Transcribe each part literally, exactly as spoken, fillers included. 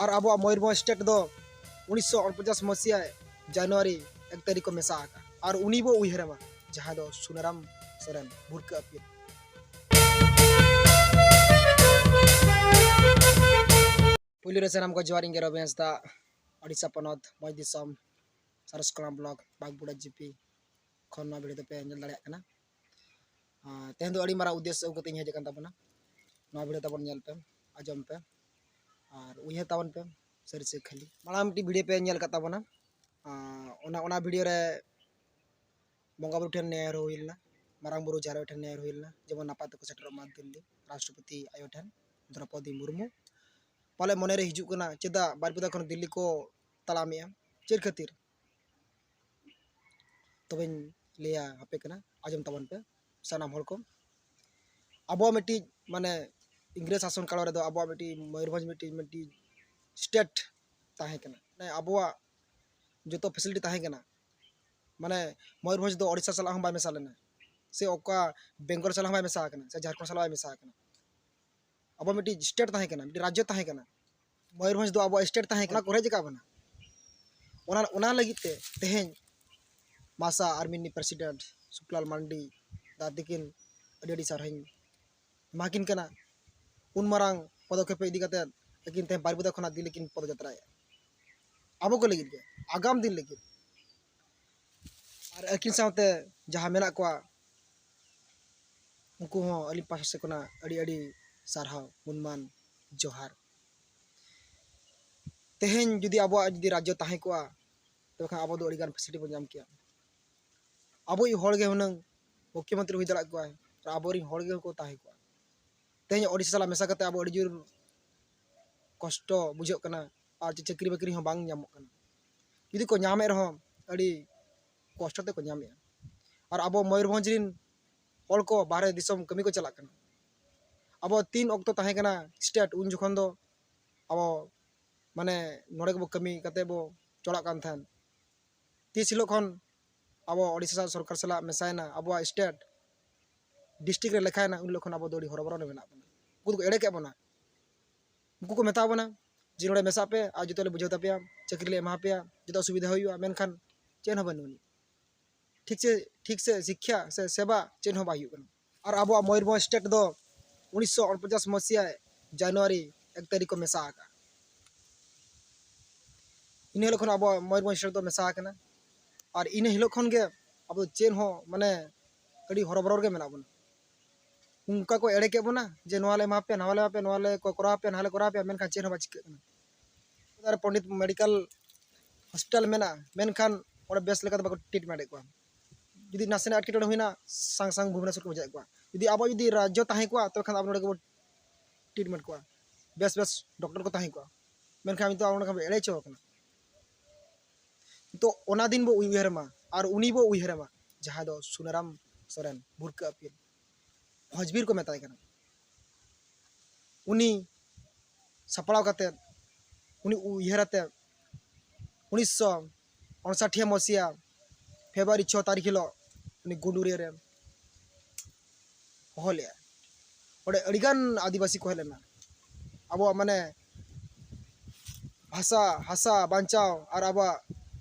ᱟᱨ ᱟᱵᱚᱣᱟᱜ ᱢᱚᱭᱩᱨᱵᱷᱚᱸᱡᱽ ᱥᱴᱮᱴ ᱫᱚ ᱩᱱᱤᱥᱥᱚ ᱩᱱᱯᱚᱪᱟᱥ ᱢᱟᱹᱥᱤᱭᱟ ᱡᱟᱱᱩᱣᱟᱨᱤ ᱮᱠ ᱛᱟᱹᱨᱤᱠᱷ ᱠᱚ ᱢᱮᱥᱟ ᱟᱠᱟᱫ, ᱟᱨ ᱩᱱᱤ ᱵᱚ ᱩᱭᱦᱟᱹᱨᱮ ᱢᱟ, ᱡᱟᱦᱟᱸᱭ ᱫᱚ ᱥᱩᱱᱟᱨᱟᱢ ᱥᱚᱨᱮᱱ, ᱵᱷᱩᱨᱠᱟᱹ ᱟᱹᱯᱤᱛ᱾ ᱯᱩᱭᱞᱩ ᱨᱮ ᱥᱟᱱᱟᱢ ᱠᱚ ᱡᱚᱦᱟᱨ, ᱤᱧ ᱜᱮ ᱨᱚᱵᱤ ᱦᱟᱸᱥᱫᱟ, ᱳᱰᱤᱥᱟ ᱯᱚᱱᱚᱛ, ᱢᱚᱡᱽ ᱫᱤᱥᱚᱢ, ᱥᱟᱨᱚᱥᱠᱚᱞᱟ ᱵᱞᱚᱠ, ᱵᱟᱜᱽᱵᱩᱲᱟ ᱡᱤᱯᱤ ᱠᱷᱚᱱ ᱱᱚᱣᱟ ᱵᱷᱤᱰᱤᱭᱳ ᱫᱚᱯᱮ ᱧᱮᱞ ᱫᱟᱲᱮᱭᱟᱜ ᱠᱟᱱᱟ᱾ ᱟᱨ ᱛᱮᱦᱮᱧ ᱫᱚ ᱟᱹᱰᱤ ᱢᱟᱨᱟᱝ ᱩᱫᱽᱫᱮᱥᱥᱚ ᱟᱹᱜᱩ ᱠᱟᱛᱮ ᱤᱧ ᱦᱮᱡ ᱟᱠᱟᱱ ᱛᱟᱵᱚᱱᱟ᱾ ᱱᱚᱣᱟ ᱵᱷᱤᱰᱤᱭᱳ ᱛᱟᱵᱚᱱ ᱧᱮᱞ ᱯᱮ, ᱟᱸᱡᱚᱢ ᱯᱮ, ᱟᱨ ᱩᱭᱦᱟᱹᱨ ᱛᱟᱵᱚᱱ ᱯᱮ, ᱥᱟᱹᱨᱤ ᱥᱮ ᱠᱷᱟᱹᱞᱤ᱾ ᱢᱟᱲᱟᱝ ᱢᱤᱫᱴᱤᱡ ᱵᱷᱤᱰᱤᱭᱳ ᱯᱮ ᱧᱮᱞ ᱟᱠᱟᱫ ᱛᱟᱵᱚᱱᱟ, ᱟᱨ ᱚᱱᱟ, ᱚᱱᱟ ᱵᱷᱤᱰᱤᱭᱳ ᱨᱮ ᱵᱚᱸᱜᱟ ᱵᱩᱨᱩ ᱴᱷᱮᱱ ᱱᱮᱦᱚᱨ ᱦᱩᱭ ᱞᱮᱱᱟ, ᱢᱟᱨᱟᱝ ᱵᱩᱨᱩ ᱡᱟᱦᱮᱨ ᱟᱭᱳ ᱴᱷᱮᱱ ᱱᱮᱦᱚᱨ ᱦᱩᱭ ᱞᱮᱱᱟ, ᱡᱮᱢᱚᱱ ᱱᱟᱯᱟᱭ ᱛᱮᱠᱚ ᱥᱮᱴᱮᱨᱚᱜ ᱢᱟ ᱫᱤᱞᱞᱤ, ᱨᱟᱥᱴᱨᱚᱯᱚᱛᱤ ᱟᱭᱳ ᱴᱷᱮᱱ, ᱫᱨᱚᱯᱚᱫᱤ ᱢᱩᱨᱢᱩ᱾ ᱯᱟᱞᱮ ᱢᱚᱱᱮᱨᱮ ᱦᱤᱡᱩᱜ ᱠᱟᱱᱟ, ᱪᱮᱫᱟᱜ ᱵᱟᱨᱤᱯᱟᱫᱟ ᱠᱷᱚᱱ ᱫᱤᱞᱞᱤ ᱠᱚ ᱛᱟᱲᱟᱢᱮᱜᱼᱟ, ᱪᱮᱫ ᱠᱷᱟᱹᱛᱤᱨ? ᱛᱚᱵᱮᱧ ᱞᱟᱹᱭᱟ ᱟᱯᱮ ᱠᱟᱱᱟ, ᱟᱸᱡᱚᱢ ᱛᱟᱵᱚᱱ ᱯᱮ ᱥᱟᱱᱟᱢ ᱦᱚᱲ ᱠᱚ᱾ ᱟᱵᱚᱣᱟᱜ ᱢᱤᱫᱴᱤᱡ, ᱢᱟᱱᱮ, ᱤᱝᱨᱮᱡᱽ ᱥᱟᱥᱚᱱ ᱠᱟᱞ ᱨᱮᱫᱚ ᱟᱵᱚᱣᱟᱜ ᱢᱤᱫᱴᱤᱡ ᱢᱚᱭᱩᱨᱵᱷᱚᱸᱡᱽ ᱢᱤᱫᱴᱤᱡ, ᱢᱤᱫᱴᱤᱡ ᱥᱴᱮᱴ ᱛᱟᱦᱮᱸ ᱠᱟᱱᱟ, ᱢᱟᱱᱮ, ᱟᱵᱚᱣᱟᱜ ᱡᱚᱛᱚ ᱯᱷᱮᱥᱤᱞᱤᱴᱤ ᱛᱟᱦᱮᱸ ᱠᱟᱱᱟ᱾ ᱢᱟᱱᱮ, ᱢᱚᱭᱩᱨᱵᱷᱚᱸᱡᱽ ᱫᱚ ᱳᱰᱤᱥᱟ ᱥᱟᱞᱟᱜ ᱦᱚᱸ ᱵᱟᱭ ᱢᱮᱥᱟ ᱞᱮᱱᱟ, ᱥᱮ ᱚᱠᱟ ᱵᱮᱝᱜᱚᱞ ᱥᱟᱞᱟᱜ ᱦᱚᱸ ᱵᱟᱭ ᱢᱮᱥᱟ ᱟᱠᱟᱱᱟ, ᱥᱮ ᱡᱷᱟᱲᱠᱷᱚᱸᱰ ᱥᱟᱞᱟᱜ ᱵᱟᱭ ᱢᱮᱥᱟ ᱟᱠᱟᱱᱟ᱾ ᱟᱵᱚ ᱢᱤᱫᱴᱤᱡ ᱥᱴᱮᱴ ᱛᱟᱦᱮᱸ ᱠᱟᱱᱟ, ᱢᱤᱫᱴᱤᱡ ᱨᱟᱡᱽᱡᱚ ᱛᱟᱦᱮᱸ ᱠᱟᱱᱟ᱾ ᱢᱚᱭᱩᱨᱵᱷᱚᱸᱡᱽ ᱫᱚ ᱟᱵᱚᱣᱟᱜ ᱥᱴᱮᱴ ᱛᱟᱦᱮᱸ ᱠᱟᱱᱟ, ᱚᱱᱟ ᱠᱚ ᱨᱮᱡ ᱟᱠᱟᱫ ᱵᱚᱱᱟ᱾ ᱚᱱᱟ, ᱚᱱᱟ ᱞᱟᱹᱜᱤᱫ ᱛᱮ ᱛᱮᱦᱮᱧ ᱢᱟᱥᱟ ᱟᱨ ᱢᱤᱱᱤ ᱯᱨᱮᱥᱤᱰᱮᱱᱴ ᱥᱩᱠᱞᱟᱞ ᱢᱟᱱᱰᱤ ᱫᱟ ᱛᱤᱠᱤᱱ ᱟᱹᱰᱤ ᱟᱹᱰᱤ ᱥᱟᱨᱦᱟᱣᱤᱧ ᱮᱢᱟᱠᱤᱱ ᱠᱟᱱᱟ᱾ ᱩᱱ ᱢᱟᱨᱟᱝ ᱯᱚᱫᱚᱠᱷᱮᱯ ᱤᱫᱤ ᱠᱟᱛᱮ ᱟᱹᱠᱤᱱ ᱛᱮᱦᱮᱧ ᱵᱟᱨᱤᱯᱟᱫᱟ ᱠᱷᱚᱱᱟᱜ ᱫᱤᱞᱞᱤ ᱠᱤᱱ ᱯᱚᱫᱚᱡᱟᱛᱨᱟᱭᱮᱫᱼᱟ, ᱟᱵᱚ ᱠᱚ ᱞᱟᱹᱜᱤᱫ ᱜᱮ, ᱟᱜᱟᱢ ᱫᱤᱱ ᱞᱟᱹᱜᱤᱫ᱾ ᱟᱨ ᱟᱹᱠᱤᱱ ᱥᱟᱶᱛᱮ ᱡᱟᱦᱟᱸ ᱢᱮᱱᱟᱜ ᱠᱚᱣᱟ, ᱩᱱᱠᱩ ᱦᱚᱸ ᱟᱹᱞᱤᱧ ᱯᱟᱦᱴᱟ ᱥᱮᱫ ᱠᱷᱚᱱᱟᱜ ᱟᱹᱰᱤ ᱟᱹᱰᱤ ᱥᱟᱨᱦᱟᱣ, ᱜᱩᱱᱢᱟᱱ, ᱡᱚᱦᱟᱨ᱾ ᱛᱮᱦᱮᱧ ᱡᱩᱫᱤ ᱟᱵᱚᱣᱟᱜ ᱡᱩᱫᱤ ᱨᱟᱡᱽᱡᱚ ᱛᱟᱦᱮᱸ ᱠᱚᱜᱼᱟ, ᱛᱚᱵᱮ ᱠᱷᱟᱱ ᱟᱵᱚ ᱫᱚ ᱟᱹᱰᱤᱜᱟᱱ ᱯᱷᱮᱥᱤᱞᱤᱴᱤ ᱵᱚᱱ ᱧᱟᱢ ᱠᱮᱭᱟ᱾ ᱟᱵᱚᱭᱤᱡ ᱦᱚᱲ ᱜᱮ ᱦᱩᱱᱟᱹᱝ ᱢᱩᱠᱷᱭᱚᱢᱚᱱᱛᱨᱤ ᱦᱩᱭ ᱫᱟᱲᱮᱭᱟᱜ ᱠᱚᱣᱟᱭ, ᱟᱨ ᱟᱵᱚᱨᱮᱱ ᱦᱚᱲ ᱜᱮ ᱠᱚ ᱛᱟᱦᱮᱸ ᱠᱚᱜᱼᱟ᱾ ᱛᱮᱦᱮᱧ ᱳᱰᱤᱥᱟ ᱥᱟᱞᱟᱜ ᱢᱮᱥᱟ ᱠᱟᱛᱮ ᱟᱵᱚ ᱟᱹᱰᱤ ᱡᱳᱨ ᱠᱚᱥᱴᱚ ᱵᱩᱡᱷᱟᱹᱜ ᱠᱟᱱᱟ, ᱟᱨ ᱪᱮ ᱪᱟᱹᱠᱨᱤ ᱵᱟᱹᱠᱨᱤ ᱦᱚᱸ ᱵᱟᱝ ᱧᱟᱢᱚᱜ ᱠᱟᱱᱟ᱾ ᱡᱩᱫᱤ ᱠᱚ ᱧᱟᱢᱮᱫ ᱨᱮᱦᱚᱸ, ᱟᱹᱰᱤ ᱠᱚᱥᱴᱚ ᱛᱮᱠᱚ ᱧᱟᱢᱮᱫᱼᱟ᱾ ᱟᱨ ᱟᱵᱚ ᱢᱚᱭᱩᱨᱵᱷᱚᱸᱡᱽ ᱨᱮᱱ ᱦᱚᱲ ᱠᱚ ᱵᱟᱦᱨᱮ ᱫᱤᱥᱚᱢ ᱠᱟᱹᱢᱤ ᱠᱚ ᱪᱟᱞᱟᱜ ᱠᱟᱱᱟ᱾ ᱟᱵᱚ ᱛᱤᱱ ᱚᱠᱛᱚ ᱛᱟᱦᱮᱸ ᱠᱟᱱᱟ ᱥᱴᱮᱴ, ᱩᱱ ᱡᱚᱠᱷᱚᱱ ᱫᱚ ᱟᱵᱚ, ᱢᱟᱱᱮ, ᱱᱚᱰᱮ ᱜᱮᱵᱚ ᱠᱟᱹᱢᱤ ᱠᱟᱛᱮ ᱵᱚ ᱪᱟᱞᱟᱜ ᱠᱟᱱ ᱛᱟᱦᱮᱸᱱ᱾ ᱛᱤᱥ ᱦᱤᱞᱳᱜ ᱠᱷᱚᱱ ᱟᱵᱚ ᱳᱰᱤᱥᱟ ᱥᱚᱨᱠᱟᱨ ᱥᱟᱞᱟᱜ ᱢᱮᱥᱟᱭᱮᱱᱟ, ᱟᱵᱚᱣᱟᱜ ᱥᱴᱮᱴ ᱰᱤᱥᱴᱨᱤᱠᱴ ᱨᱮ ᱞᱮᱠᱷᱟᱭᱮᱱᱟ, ᱩᱱ ᱦᱤᱞᱳᱜ ᱠᱷᱚᱱ ᱟᱵᱚ ᱫᱚ ᱟᱹᱰᱤ ᱦᱚᱨᱚᱵᱚᱨᱚ ᱨᱮ ᱢᱮᱱᱟᱜ ᱵᱚᱱᱟ᱾ ᱩᱱᱠᱩ ᱫᱚᱠᱚ ᱮᱲᱮ ᱠᱮᱫ ᱵᱚᱱᱟ᱾ ᱩᱱᱠᱩ ᱠᱚ ᱢᱮᱛᱟ ᱵᱚᱱᱟ, ᱡᱮ ᱱᱚᱰᱮ ᱢᱮᱥᱟᱜ ᱯᱮ ᱟᱨ ᱡᱚᱛᱚ ᱞᱮ ᱵᱩᱡᱷᱟᱹᱣ ᱛᱟᱯᱮᱭᱟ, ᱪᱟᱹᱠᱨᱤ ᱞᱮ ᱮᱢᱟ ᱯᱮᱭᱟ, ᱡᱚᱛᱚ ᱥᱩᱵᱤᱫᱷᱟ ᱦᱩᱭᱩᱜᱼᱟ, ᱢᱮᱱᱠᱷᱟᱱ ᱪᱮᱫ ᱦᱚᱸ ᱵᱟᱹᱱᱩᱜ ᱟᱹᱱᱤᱡ᱾ ᱴᱷᱤᱠ ᱥᱮ, ᱴᱷᱤᱠ ᱥᱮ ᱥᱤᱠᱠᱷᱟ ᱥᱮ ᱥᱮᱵᱟ ᱪᱮᱫ ᱦᱚᱸ ᱵᱟᱭ ᱦᱩᱭᱩᱜ ᱠᱟᱱᱟ᱾ ᱟᱨ ᱟᱵᱚᱣᱟᱜ ᱢᱚᱭᱩᱨᱵᱷᱚᱸᱡᱽ state ᱫᱚ ᱩᱱᱤᱥᱥᱚ ᱩᱱᱯᱚᱧᱪᱟᱥ ᱢᱚᱥᱤᱦᱟ ᱡᱟᱱᱩᱣᱟᱨᱤ ᱮᱠ ᱛᱟᱹᱨᱤᱠᱷ ᱠᱚ ᱢᱮᱥᱟ ᱟᱠᱟᱫᱼᱟ᱾ ᱤᱱᱟᱹ ᱦᱤᱞᱳᱜ ᱠᱷᱚᱱ ᱟᱵᱚᱣᱟᱜ ᱢᱚᱭᱩᱨᱵᱷᱚᱸᱡᱽ state ᱫᱚ ᱢᱮᱥᱟ ᱟᱠᱟᱱᱟ᱾ ᱟᱨ ᱤᱱᱟᱹ ᱦᱤᱞᱳᱜ ᱠᱷᱚᱱ ᱜᱮ ᱟᱵᱚ ᱫᱚ ᱪᱮᱫ ᱦᱚᱸ, ᱢᱟᱱᱮ, ᱟᱹᱰᱤ ᱦᱚᱨᱚᱵᱚᱨᱚ ᱨᱮᱜᱮ ᱢᱮᱱᱟᱜ ᱵᱚᱱᱟ᱾ ᱚᱱᱠᱟ ᱠᱚ ᱮᱲᱮ ᱠᱮᱫ ᱵᱚᱱᱟ ᱡᱮ ᱱᱚᱣᱟ ᱞᱮ ᱮᱢᱟ ᱯᱮᱭᱟ, ᱱᱟᱣᱟ ᱞᱮ ᱮᱢᱟ ᱯᱮᱭᱟ, ᱱᱚᱣᱟ ᱞᱮ ᱠᱚ-, ᱠᱚᱨᱟᱣ ᱯᱮᱭᱟ, ᱱᱟᱣᱟ ᱞᱮ ᱠᱚᱨᱟᱣ ᱯᱮᱭᱟ, ᱢᱮᱱᱠᱷᱟᱱ ᱪᱮᱫ ᱦᱚᱸ ᱵᱟᱭ ᱪᱤᱠᱟᱹᱜ ᱠᱟᱱᱟ᱾ ᱟᱨ ᱯᱚᱱᱰᱤᱛ medical hospital ᱢᱮᱱᱟᱜᱼᱟ, ᱢᱮᱱᱠᱷᱟᱱ ᱚᱸᱰᱮ ᱵᱮᱥ ᱞᱮᱠᱟᱛᱮ ᱵᱟᱠᱚ treatment ᱮᱫ ᱠᱚᱣᱟ᱾ ᱡᱩᱫᱤ ᱱᱟᱥᱮᱱᱟᱜ ᱮᱴᱠᱮᱴᱚᱬᱮ ᱦᱩᱭᱱᱟ, ᱥᱟᱝ ᱥᱟᱝ ᱵᱷᱩᱵᱽᱱᱮᱥᱚᱨ ᱠᱚ ᱵᱷᱮᱡᱟᱭᱮᱫ ᱠᱚᱣᱟ᱾ ᱡᱩᱫᱤ ᱟᱵᱚ ᱡᱩᱫᱤ ᱨᱟᱡᱽᱡᱚ ᱛᱟᱦᱮᱸ ᱠᱚᱜᱼᱟ, ᱛᱚᱵᱮ ᱠᱷᱟᱱ ᱟᱵᱚ ᱱᱚᱰᱮ ᱜᱮᱵᱚ treatment ᱠᱚᱜᱼᱟ, ᱵᱮᱥ ᱵᱮᱥ doctor ᱠᱚ ᱛᱟᱦᱮᱸ ᱠᱚᱜᱼᱟ᱾ ᱢᱮᱱᱠᱷᱟᱱ ᱱᱤᱛᱚᱜ ᱟᱵᱚ ᱱᱚᱰᱮ ᱠᱷᱚᱱ ᱵᱚ ᱮᱲᱮ ᱦᱚᱪᱚ ᱟᱠᱟᱱᱟ᱾ ᱱᱤᱛᱚᱜ ᱚᱱᱟ ᱫᱤᱱ ᱵᱚ ᱩᱭᱦᱟᱹᱨ ᱢᱟ, ᱟᱨ ᱩᱱᱤ ᱵᱚ ᱩᱭᱦᱟᱹᱨ ᱢᱟ, ᱡᱟᱦᱟᱸᱭ ᱫᱚ ᱥᱩᱱᱟᱨᱟᱢ ᱥᱚᱨᱮᱱ, ᱵᱷᱩᱨᱠᱟᱹ ᱟᱹᱯᱤᱞ, ᱵᱷᱚᱸᱡᱽᱵᱤᱨ ᱠᱚ ᱢᱮᱛᱟᱭ ᱠᱟᱱᱟ᱾ ᱩᱱᱤ ᱥᱟᱯᱲᱟᱣ ᱠᱟᱛᱮᱫ, ᱩᱱᱤ ᱩᱭᱦᱟᱹᱨ ᱟᱛᱮᱫ, ᱩᱱᱤᱥᱥᱚ ᱩᱱᱥᱟᱴᱷᱤᱭᱟ ᱢᱚᱥᱤᱦᱟ ᱯᱷᱮᱵᱽᱨᱩᱣᱟᱨᱤ ᱪᱷᱚ ᱛᱟᱹᱨᱤᱠᱷ ᱦᱤᱞᱳᱜ ᱩᱱᱤ ᱜᱩᱸᱰᱩᱨᱤᱭᱟᱹ ᱨᱮ ᱦᱚᱦᱚ ᱞᱮᱫᱼᱟ᱾ ᱚᱸᱰᱮ ᱟᱹᱰᱤᱜᱟᱱ ᱟᱹᱫᱤᱵᱟᱹᱥᱤ ᱠᱚ ᱦᱮᱡ ᱞᱮᱱᱟ᱾ ᱟᱵᱚᱣᱟᱜ, ᱢᱟᱱᱮ, ᱵᱷᱟᱥᱟ, ᱦᱟᱥᱟ ᱵᱟᱧᱪᱟᱣ ᱟᱨ ᱟᱵᱚᱣᱟᱜ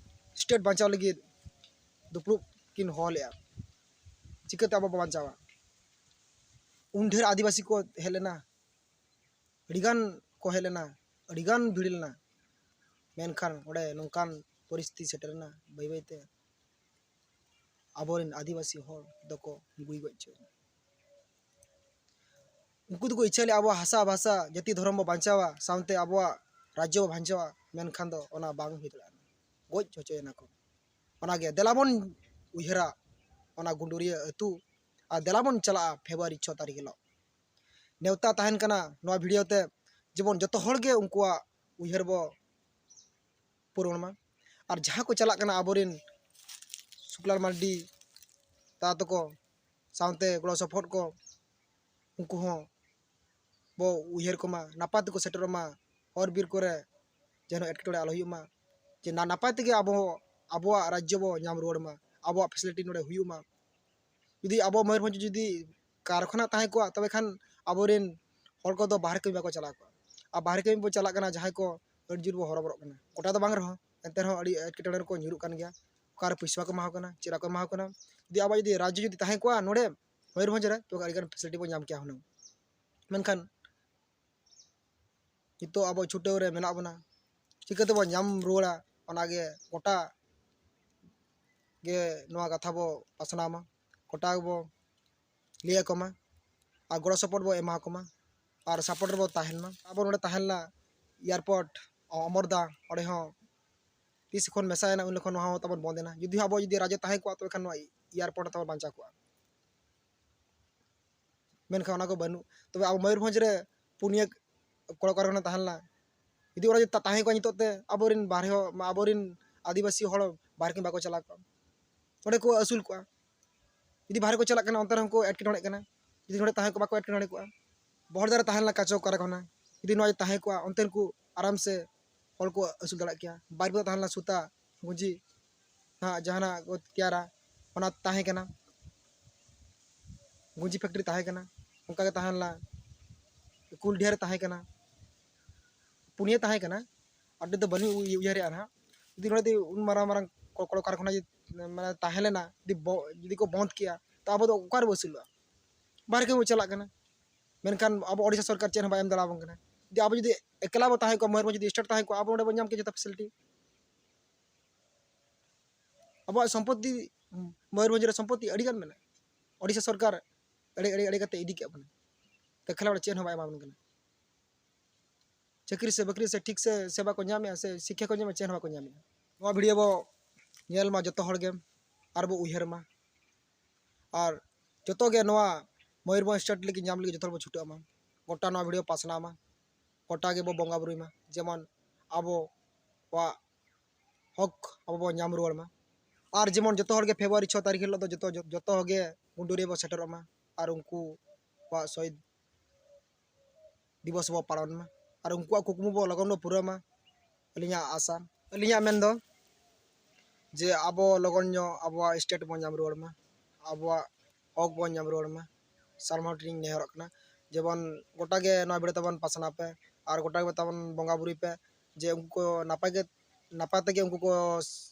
state ᱵᱟᱧᱪᱟᱣ ᱞᱟᱹᱜᱤᱫ ᱫᱩᱯᱲᱩᱵ ᱠᱤᱱ ᱦᱚᱦᱚ ᱞᱮᱫᱼᱟ᱾ ᱪᱤᱠᱟᱹᱛᱮ ᱟᱵᱚ ᱵᱚ ᱵᱟᱧᱪᱟᱣᱟ? ᱩᱱ ᱰᱷᱮᱨ ᱟᱹᱫᱤᱵᱟᱹᱥᱤ ᱠᱚ ᱦᱮᱡ ᱞᱮᱱᱟ, ᱟᱹᱰᱤᱜᱟᱱ ᱠᱚ ᱦᱮᱡ ᱞᱮᱱᱟ, ᱟᱹᱰᱤᱜᱟᱱ ᱵᱷᱤᱲ ᱞᱮᱱᱟ᱾ ᱢᱮᱱᱠᱷᱟᱱ ᱚᱸᱰᱮ ᱱᱚᱝᱠᱟᱱ ᱯᱚᱨᱤᱥᱛᱷᱤᱛᱤ ᱥᱮᱴᱮᱨ ᱮᱱᱟ, ᱵᱟᱹᱭ ᱵᱟᱹᱭᱛᱮ ᱟᱵᱚᱨᱮᱱ ᱟᱹᱫᱤᱵᱟᱹᱥᱤ ᱦᱚᱲ ᱫᱚᱠᱚ ᱜᱩᱡ ᱜᱚᱡ ᱦᱚᱪᱚᱭᱮᱱᱟ᱾ ᱩᱱᱠᱩ ᱫᱚᱠᱚ ᱤᱪᱪᱷᱟ ᱞᱮᱫᱼᱟ ᱟᱵᱚᱣᱟᱜ ᱦᱟᱥᱟ ᱵᱷᱟᱥᱟ, ᱡᱟᱹᱛᱤ ᱫᱷᱚᱨᱚᱢ ᱵᱚ ᱵᱟᱧᱪᱟᱣᱟ, ᱥᱟᱶᱛᱮ ᱟᱵᱚᱣᱟᱜ ᱨᱟᱡᱽᱡᱚ ᱵᱚ ᱵᱟᱧᱪᱟᱣᱟ, ᱢᱮᱱᱠᱷᱟᱱ ᱫᱚ ᱚᱱᱟ ᱵᱟᱝ ᱦᱩᱭ ᱫᱟᱲᱮᱭᱟᱜᱼᱟ, ᱜᱚᱡ ᱦᱚᱪᱚᱭᱮᱱᱟ ᱠᱚ᱾ ᱚᱱᱟᱜᱮ ᱫᱮᱞᱟ ᱵᱚᱱ ᱩᱭᱦᱟᱹᱨᱟ ᱚᱱᱟ ᱜᱩᱸᱰᱩᱨᱤᱭᱟᱹ ᱟᱹᱛᱩ, ᱟᱨ ᱫᱮᱞᱟ ᱵᱚᱱ ᱪᱟᱞᱟᱜᱼᱟ ᱯᱷᱮᱵᱽᱨᱩᱣᱟᱨᱤ ᱪᱷᱚ ᱛᱟᱹᱨᱤᱠᱷ ᱦᱤᱞᱳᱜ᱾ ᱱᱮᱣᱛᱟ ᱛᱟᱦᱮᱱ ᱠᱟᱱᱟ ᱱᱚᱣᱟ video ᱛᱮ, ᱡᱮᱢᱚᱱ ᱡᱚᱛᱚ ᱦᱚᱲ ᱜᱮ ᱩᱱᱠᱩᱣᱟᱜ ᱩᱭᱦᱟᱹᱨ ᱵᱚ ᱯᱩᱨᱚᱱ ᱢᱟ᱾ ᱟᱨ ᱡᱟᱦᱟᱸ ᱠᱚ ᱪᱟᱞᱟᱜ ᱠᱟᱱᱟ ᱟᱵᱚᱨᱮᱱ ᱥᱩᱠᱞᱟᱞ ᱢᱟᱨᱰᱤ ᱫᱟᱫᱟ ᱛᱟᱠᱚ ᱥᱟᱶᱛᱮ ᱜᱚᱲᱚ ᱥᱚᱯᱚᱦᱚᱫ ᱠᱚ, ᱩᱱᱠᱩ ᱦᱚᱸ ᱵᱚ ᱩᱭᱦᱟᱹᱨ ᱠᱚᱢᱟ, ᱱᱟᱯᱟᱭ ᱛᱮᱠᱚ ᱥᱮᱴᱮᱨᱚᱜ ᱢᱟ, ᱦᱚᱨ ᱵᱤᱨ ᱠᱚᱨᱮ ᱡᱮᱱᱚ ᱮᱴᱠᱮᱴᱚᱬᱮ ᱟᱞᱚ ᱦᱩᱭᱩᱜ ᱢᱟ, ᱡᱮ ᱱᱟ-, ᱱᱟᱯᱟᱭ ᱛᱮᱜᱮ ᱟᱵᱚ ᱟᱵᱚᱣᱟᱜ ᱨᱟᱡᱽᱡᱚ ᱵᱚ ᱧᱟᱢ ᱨᱩᱣᱟᱹᱲ ᱢᱟ, ᱟᱵᱚᱣᱟᱜ facility ᱱᱚᱰᱮ ᱦᱩᱭᱩᱜ ᱢᱟ᱾ ᱡᱩᱫᱤ ᱟᱵᱚ ᱢᱚᱭᱩᱨᱵᱷᱚᱸᱡᱽ ᱡᱩᱫᱤ ᱠᱟᱨᱠᱷᱟᱱᱟ ᱛᱟᱦᱮᱸ ᱠᱚᱜᱼᱟ, ᱛᱚᱵᱮ ᱠᱷᱟᱱ ᱟᱵᱚᱨᱮᱱ ᱦᱚᱲ ᱠᱚᱫᱚ ᱵᱟᱦᱨᱮ ᱠᱟᱹᱢᱤ ᱵᱟᱠᱚ ᱪᱟᱞᱟᱣ ᱠᱚᱜᱼᱟ᱾ ᱟᱨ ᱵᱟᱦᱨᱮ ᱠᱟᱹᱢᱤ ᱵᱚ ᱪᱟᱞᱟᱜ ᱠᱟᱱᱟ, ᱡᱟᱦᱟᱸᱭ ᱠᱚ ᱟᱹᱰᱤ ᱡᱳᱨ ᱵᱚ ᱦᱚᱨᱚᱵᱚᱨᱚᱜ ᱠᱟᱱᱟ᱾ ᱜᱚᱴᱟ ᱫᱚ ᱵᱟᱝ ᱨᱮᱦᱚᱸ, ᱮᱱᱛᱮ ᱨᱮᱦᱚᱸ ᱟᱹᱰᱤ ᱮᱴᱠᱮᱴᱚᱬᱮ ᱨᱮᱠᱚ ᱧᱩᱨᱩᱜ ᱠᱟᱱ ᱜᱮᱭᱟ᱾ ᱚᱠᱟᱨᱮ ᱯᱩᱭᱥᱟᱹ ᱵᱟᱠᱚ ᱮᱢᱟ ᱠᱚ ᱠᱟᱱᱟ, ᱪᱮᱫ ᱵᱟᱠᱚ ᱮᱢᱟ ᱠᱚ ᱠᱟᱱᱟ᱾ ᱡᱩᱫᱤ ᱟᱵᱚᱣᱟᱜ ᱡᱩᱫᱤ ᱨᱟᱡᱽᱡᱚ ᱡᱩᱫᱤ ᱛᱟᱦᱮᱸ ᱠᱚᱜᱼᱟ ᱱᱚᱰᱮ ᱢᱚᱭᱩᱨᱵᱷᱚᱸᱡᱽ ᱨᱮ, ᱛᱚ ᱟᱹᱰᱤᱜᱟᱱ facility ᱵᱚᱱ ᱧᱟᱢ ᱠᱮᱭᱟ ᱦᱩᱱᱟᱹᱝ᱾ ᱢᱮᱱᱠᱷᱟᱱ ᱱᱤᱛᱚᱜ ᱟᱵᱚ ᱪᱷᱩᱴᱟᱹᱣ ᱨᱮ ᱢᱮᱱᱟᱜ ᱵᱚᱱᱟ, ᱪᱤᱠᱟᱹ ᱛᱮᱵᱚᱱ ᱧᱟᱢ ᱨᱩᱣᱟᱹᱲᱟ? ᱚᱱᱟᱜᱮ ᱜᱚᱴᱟ ᱜᱮ ᱱᱚᱣᱟ ᱠᱟᱛᱷᱟ ᱵᱚ ᱯᱟᱥᱱᱟᱣ ᱢᱟ, ᱜᱚᱴᱟ ᱜᱮᱵᱚ ᱞᱟᱹᱭ ᱟᱠᱚ ᱢᱟ, ᱟᱨ ᱜᱚᱲᱚ ᱥᱚᱯᱚᱦᱚᱫ ᱵᱚ ᱮᱢᱟ ᱠᱚ ᱢᱟ, ᱟᱨ support ᱨᱮᱵᱚ ᱛᱟᱦᱮᱱ ᱢᱟ᱾ ᱟᱵᱚ ᱱᱚᱰᱮ ᱛᱟᱦᱮᱸ ᱞᱮᱱᱟ airport ᱚᱢᱚᱨᱫᱟ, ᱚᱸᱰᱮ ᱦᱚᱸ ᱛᱤᱥ ᱠᱷᱚᱱ ᱢᱮᱥᱟᱭᱮᱱᱟ, ᱩᱱ ᱡᱚᱠᱷᱚᱱ ᱱᱚᱣᱟ ᱦᱚᱸ ᱛᱟᱵᱚᱱ ᱵᱚᱱᱫ ᱮᱱᱟ᱾ ᱡᱩᱫᱤ ᱦᱚᱸ ᱟᱵᱚ ᱡᱩᱫᱤ ᱨᱟᱡᱽᱡᱚ ᱛᱟᱦᱮᱸ ᱠᱚᱜᱼᱟ, ᱛᱚᱵᱮ ᱠᱷᱟᱱ ᱱᱚᱣᱟ airport ᱦᱚᱸ ᱛᱟᱵᱚᱱ ᱵᱟᱧᱪᱟᱣ ᱠᱚᱜᱼᱟ᱾ ᱢᱮᱱᱠᱷᱟᱱ ᱚᱱᱟ ᱠᱚ ᱵᱟᱹᱱᱩᱜ᱾ ᱛᱚᱵᱮ ᱟᱵᱚ ᱢᱚᱭᱩᱨᱵᱷᱚᱸᱡᱽ ᱨᱮ ᱯᱩᱱᱭᱟᱹ ᱠᱚᱞ ᱠᱟᱨᱠᱷᱟᱱᱟ ᱛᱟᱦᱮᱸ ᱞᱮᱱᱟ, ᱡᱩᱫᱤ ᱚᱱᱟ ᱡᱩᱫᱤ ᱛᱟ-, ᱛᱟᱦᱮᱸ ᱠᱚᱜᱼᱟ ᱱᱤᱛᱚᱜ ᱛᱮ, ᱟᱵᱚᱨᱮᱱ ᱵᱟᱨᱦᱮ ᱦᱚᱲ, ᱢᱟ ᱟᱵᱚᱨᱮᱱ ᱟᱹᱫᱤᱵᱟᱹᱥᱤ ᱦᱚᱲ ᱵᱟᱨᱦᱮ ᱠᱟᱹᱢᱤ ᱵᱟᱠᱚ ᱪᱟᱞᱟᱣ ᱠᱚᱜᱼᱟ, ᱚᱸᱰᱮ ᱠᱚ ᱟᱹᱥᱩᱞ ᱠᱚᱜᱼᱟ᱾ ᱡᱩᱫᱤ ᱵᱟᱨᱦᱮ ᱠᱚ ᱪᱟᱞᱟᱜ ᱠᱟᱱᱟ, ᱚᱱᱛᱮ ᱨᱮᱦᱚᱸ ᱠᱚ ᱮᱴᱠᱮᱴᱚᱬᱮᱜ ᱠᱟᱱᱟ᱾ ᱡᱩᱫᱤ ᱱᱚᱰᱮ ᱛᱟᱦᱮᱸ ᱠᱚᱜ, ᱵᱟᱠᱚ ᱮᱴᱠᱮᱴᱚᱬᱮ ᱠᱚᱜᱼᱟ᱾ ᱵᱚᱦᱚᱲᱫᱟ ᱨᱮ ᱛᱟᱦᱮᱸ ᱞᱮᱱᱟ ᱠᱟᱪᱚ ᱠᱟᱨᱠᱷᱟᱱᱟ, ᱡᱩᱫᱤ ᱱᱚᱣᱟ ᱛᱟᱦᱮᱸ ᱠᱚᱜᱼᱟ, ᱚᱱᱛᱮᱱ ᱠᱚ ᱟᱨᱟᱢ ᱥᱮ ᱦᱚᱲ ᱠᱚ ᱟᱹᱥᱩᱞ ᱫᱟᱲᱮᱭᱟᱜ ᱠᱮᱭᱟ᱾ ᱵᱟᱨᱦᱮ ᱠᱚ ᱛᱟᱦᱮᱸ ᱞᱮᱱᱟ ᱥᱩᱛᱟ, ᱜᱩᱸᱡᱤ, ᱱᱟᱦᱟᱜ ᱡᱟᱦᱟᱱᱟᱜ ᱠᱚ ᱛᱮᱭᱟᱨᱟ, ᱚᱱᱟ ᱛᱟᱦᱮᱸ ᱠᱟᱱᱟ᱾ ᱜᱩᱸᱡᱤ factory ᱛᱟᱦᱮᱸ ᱠᱟᱱᱟ, ᱚᱱᱠᱟ ᱜᱮ ᱛᱟᱦᱮᱸ ᱞᱮᱱᱟ ᱠᱩᱞᱰᱤᱦᱟ ᱨᱮ ᱛᱟᱦᱮᱸ ᱠᱟᱱᱟ, ᱯᱩᱱᱭᱟᱹ ᱛᱟᱦᱮᱸ ᱠᱟᱱᱟ, ᱟᱹᱰᱤ ᱫᱚ ᱵᱟᱹᱞᱤᱧ ᱩᱭ-, ᱩᱭᱦᱟᱹᱨᱮᱜᱼᱟ ᱱᱟᱦᱟᱜ᱾ ᱡᱩᱫᱤ ᱱᱚᱰᱮ ᱡᱩᱫᱤ ᱩᱱ ᱢᱟᱨᱟᱝ ᱢᱟᱨᱟᱝ ᱠᱚ-, ᱠᱚᱞ ᱠᱟᱨᱠᱷᱟᱱᱟ ᱡᱩᱫᱤ, ᱢᱟᱱᱮ, ᱛᱟᱦᱮᱸ ᱞᱮᱱᱟ, ᱡᱩᱫᱤ ᱵᱚ-, ᱡᱩᱫᱤ ᱠᱚ ᱵᱚᱱᱫ ᱠᱮᱭᱟ, ᱛᱚ ᱟᱵᱚ ᱫᱚ ᱚᱠᱟ ᱨᱮᱵᱚ ᱟᱹᱥᱩᱞᱚᱜᱼᱟ? ᱵᱟᱦᱨᱮ ᱠᱟᱹᱢᱤ ᱵᱚ ᱪᱟᱞᱟᱜ ᱠᱟᱱᱟ᱾ ᱢᱮᱱᱠᱷᱟᱱ ᱟᱵᱚ ᱳᱰᱤᱥᱟ ᱥᱚᱨᱠᱟᱨ ᱪᱮᱫ ᱦᱚᱸ ᱵᱟᱭ ᱮᱢ ᱫᱟᱲᱮᱭᱟᱵᱚᱱ ᱠᱟᱱᱟ᱾ ᱡᱩᱫᱤ ᱟᱵᱚ ᱡᱩᱫᱤ ᱮᱠᱞᱟ ᱵᱚ ᱛᱟᱦᱮᱸ ᱠᱚᱜᱼᱟ, ᱢᱚᱭᱩᱨᱵᱷᱚᱸᱡᱽ ᱡᱩᱫᱤ state ᱛᱟᱦᱮᱸ ᱠᱚᱜᱼᱟ, ᱟᱵᱚ ᱱᱚᱰᱮ ᱵᱚᱱ ᱧᱟᱢ ᱠᱮᱭᱟ ᱡᱚᱛᱚ facility᱾ ᱟᱵᱚᱣᱟᱜ ᱥᱚᱢᱯᱚᱛᱛᱤ, ᱢᱚᱭᱩᱨᱵᱷᱚᱸᱡᱽ ᱨᱮ ᱥᱚᱢᱯᱚᱛᱛᱤ ᱟᱹᱰᱤᱜᱟᱱ ᱢᱮᱱᱟᱜᱼᱟ᱾ ᱳᱰᱤᱥᱟ ᱥᱚᱨᱠᱟᱨ ᱮᱲᱮ, ᱮᱲᱮ, ᱮᱲᱮ ᱠᱟᱛᱮ ᱤᱫᱤ ᱠᱮᱫ ᱵᱚᱱᱟ᱾ ᱛᱮᱠᱷᱟᱱ ᱚᱸᱰᱮ ᱪᱮᱫ ᱦᱚᱸ ᱵᱟᱭ ᱮᱢᱟ ᱵᱚᱱ ᱠᱟᱱᱟ᱾ ᱪᱟᱹᱠᱨᱤ ᱥᱮ ᱵᱟᱹᱠᱨᱤ ᱥᱮ ᱴᱷᱤᱠ ᱥᱮ ᱥᱮᱵᱟ ᱠᱚ ᱧᱟᱢᱮᱜᱼᱟ, ᱥᱮ ᱥᱤᱠᱠᱷᱟ ᱠᱚ ᱧᱟᱢᱮᱜᱼᱟ, ᱪᱮᱫ ᱦᱚᱸ ᱵᱟᱠᱚ ᱧᱟᱢᱮᱜᱼᱟ᱾ ᱱᱚᱣᱟ video ᱵᱚ ᱧᱮᱞ ᱢᱟ ᱡᱚᱛᱚ ᱦᱚᱲ ᱜᱮ, ᱟᱨ ᱵᱚ ᱩᱭᱦᱟᱹᱨ ᱢᱟ᱾ ᱟᱨ ᱡᱚᱛᱚ ᱜᱮ ᱱᱚᱣᱟ ᱢᱚᱭᱩᱨᱵᱷᱚᱸᱡᱽ state ᱞᱟᱹᱜᱤᱫ ᱧᱟᱢ ᱞᱟᱹᱜᱤᱫ ᱡᱚᱛᱚ ᱦᱚᱲ ᱵᱚ ᱪᱷᱩᱴᱟᱹᱜ ᱢᱟ᱾ ᱜᱚᱴᱟ ᱱᱚᱣᱟ video ᱯᱟᱥᱱᱟᱣ ᱢᱟ, ᱜᱚᱴᱟ ᱜᱮᱵᱚ ᱵᱚᱸᱜᱟ ᱵᱩᱨᱩᱭ ᱢᱟ, ᱡᱮᱢᱚᱱ ᱟᱵᱚᱣᱟᱜ ᱦᱚᱠ ᱟᱵᱚ ᱵᱚ ᱧᱟᱢ ᱨᱩᱣᱟᱹᱲ ᱢᱟ᱾ ᱟᱨ ᱡᱮᱢᱚᱱ ᱡᱚᱛᱚ ᱦᱚᱲ ᱜᱮ February ᱪᱷᱚ ᱛᱟᱹᱨᱤᱠᱷ ᱦᱤᱞᱳᱜ ᱫᱚ ᱡᱚᱛᱚ, ᱡᱚᱛᱚ ᱜᱮ ᱜᱩᱸᱰᱩᱨᱤ ᱵᱚ ᱥᱮᱴᱮᱨᱚᱜ ᱢᱟ, ᱟᱨ ᱩᱱᱠᱩᱣᱟᱜ ᱥᱚᱦᱤᱫ ᱫᱤᱵᱚᱥ ᱵᱚ ᱯᱟᱞᱚᱱ ᱢᱟ, ᱟᱨ ᱩᱱᱠᱩᱣᱟᱜ ᱠᱩᱠᱢᱩ ᱵᱚ ᱞᱚᱜᱚᱱ ᱵᱚ ᱯᱩᱨᱟᱹᱣ ᱢᱟ᱾ ᱟᱹᱞᱤᱧᱟᱜ ᱟᱥᱟ, ᱟᱹᱞᱤᱧᱟᱜ ᱢᱮᱱ ᱫᱚ ᱡᱮ ᱟᱵᱚ ᱞᱚᱜᱚᱱ ᱧᱚᱜ ᱟᱵᱚᱣᱟᱜ state ᱵᱚᱱ ᱧᱟᱢ ᱨᱩᱣᱟᱹᱲ ᱢᱟ, ᱟᱵᱚᱣᱟᱜ ᱦᱚᱠ ᱵᱚᱱ ᱧᱟᱢ ᱨᱩᱣᱟᱹᱲ ᱢᱟ᱾ ᱥᱟᱱᱟᱢ ᱦᱚᱲ ᱴᱷᱮᱱ ᱤᱧ ᱱᱮᱦᱚᱨᱚᱜ ᱠᱟᱱᱟ, ᱡᱮᱢᱚᱱ ᱜᱚᱴᱟ ᱜᱮ ᱱᱚᱣᱟ video ᱛᱟᱵᱚᱱ ᱯᱟᱥᱱᱟᱣ ᱯᱮ, ᱟᱨ ᱜᱚᱴᱟ ᱜᱮ ᱛᱟᱵᱚᱱ ᱵᱚᱸᱜᱟ ᱵᱩᱨᱩᱭ ᱯᱮ, ᱡᱮ ᱩᱱᱠᱩ ᱠᱚ ᱱᱟᱯᱟᱭ ᱜᱮ, ᱱᱟᱯᱟᱭ ᱛᱮᱜᱮ ᱩᱱᱠᱩ ᱠᱚ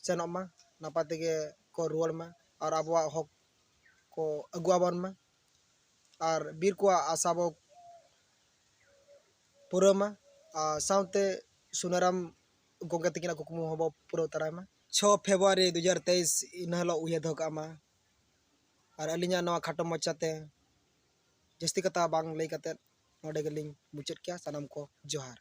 ᱥᱮᱱᱚᱜ ᱢᱟ, ᱱᱟᱯᱟᱭ ᱛᱮᱜᱮ ᱠᱚ ᱨᱩᱣᱟᱹᱲ ᱢᱟ, ᱟᱨ ᱟᱵᱚᱣᱟᱜ ᱦᱚᱠ ᱠᱚ ᱟᱹᱜᱩ ᱟᱵᱚᱱ ᱢᱟ, ᱟᱨ ᱵᱤᱨ ᱠᱚᱣᱟᱜ ᱟᱥᱟ ᱵᱚ ᱯᱩᱨᱟᱹᱣ ᱢᱟ, ᱟᱨ ᱥᱟᱶᱛᱮ ᱥᱩᱱᱟᱹᱨᱟᱢ ᱜᱚᱢᱠᱮ ᱛᱟᱹᱠᱤᱱᱟᱜ ᱠᱩᱠᱢᱩ ᱦᱚᱸᱵᱚ ᱯᱩᱨᱟᱹᱣ ᱛᱟᱨᱟᱭ ᱢᱟ᱾ ᱪᱷᱚ ᱯᱷᱮᱵᱽᱨᱩᱣᱟᱨᱤ ᱫᱩ ᱦᱟᱡᱟᱨ ᱛᱮᱭᱤᱥ, ᱤᱱᱟᱹ ᱦᱤᱞᱳᱜ ᱩᱭᱦᱟᱹᱨ ᱫᱚᱦᱚ ᱠᱟᱜ ᱢᱟ᱾ ᱟᱨ ᱟᱹᱞᱤᱧᱟᱜ ᱱᱚᱣᱟ ᱠᱷᱟᱴᱚ ᱢᱟᱪᱷᱟᱛᱮ ᱡᱟᱹᱥᱛᱤ ᱠᱟᱛᱷᱟ ᱵᱟᱝ ᱞᱟᱹᱭ ᱠᱟᱛᱮᱫ ᱱᱚᱰᱮ ᱜᱮᱞᱤᱧ ᱢᱩᱪᱟᱹᱫ ᱠᱮᱭᱟ᱾ ᱥᱟᱱᱟᱢ ᱠᱚ ᱡᱚᱦᱟᱨ᱾